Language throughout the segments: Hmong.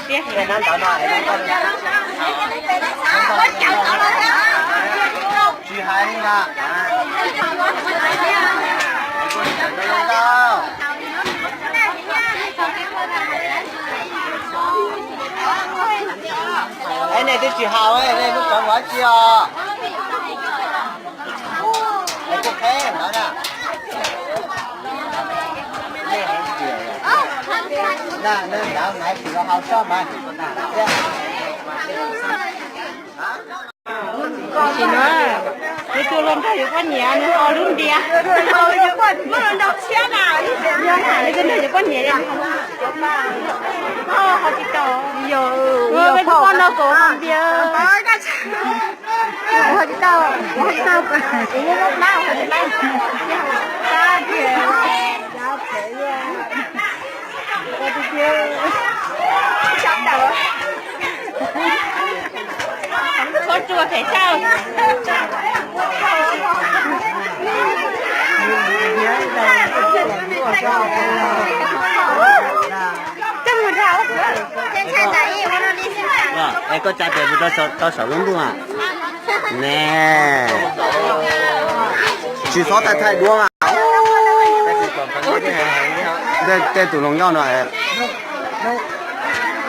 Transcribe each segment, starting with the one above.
Tsis hais li ntag. Es nej twb tsis haus, nej lub tsov muaj dab tsi os? Es kuj qheb ntawd na. Na, na, na, na, tsis los haus soj mas. Tam sim no, tus tus hluas nraug yuav poj niam nws ho lub npias. Yog na, tus tus hluas nraug yuav poj niam, ho tsis tau. Peb tus poj no kom ho npias. Ho tsis tau, ho tsis tau. Txhob tsuas phem tau. Es koj tsa tes mus rau saum lub ntuj a. Ne, tsis txhob thaij thaij duab mas. Tej tus hluas nkauj no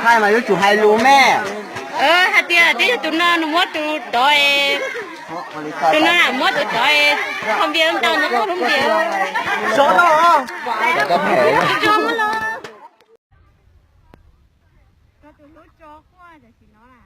thaij mas yuav tsum hais lus me. Hais tias twb yog tus no nws muab tus dov, tus no muab tus dov, ho npias ntau no muab lub npias. Tso no. Tus hlub tso quaj tam sim no na.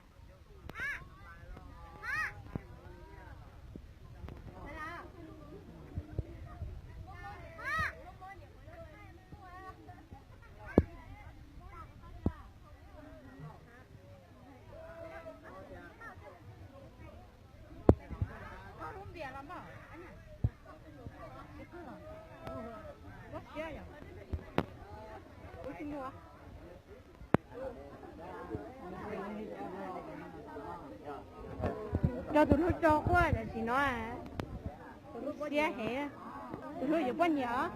Cov tus hlub tso quaj tam sim no, tus hlub siab heev, tus hlub yuav poj niam.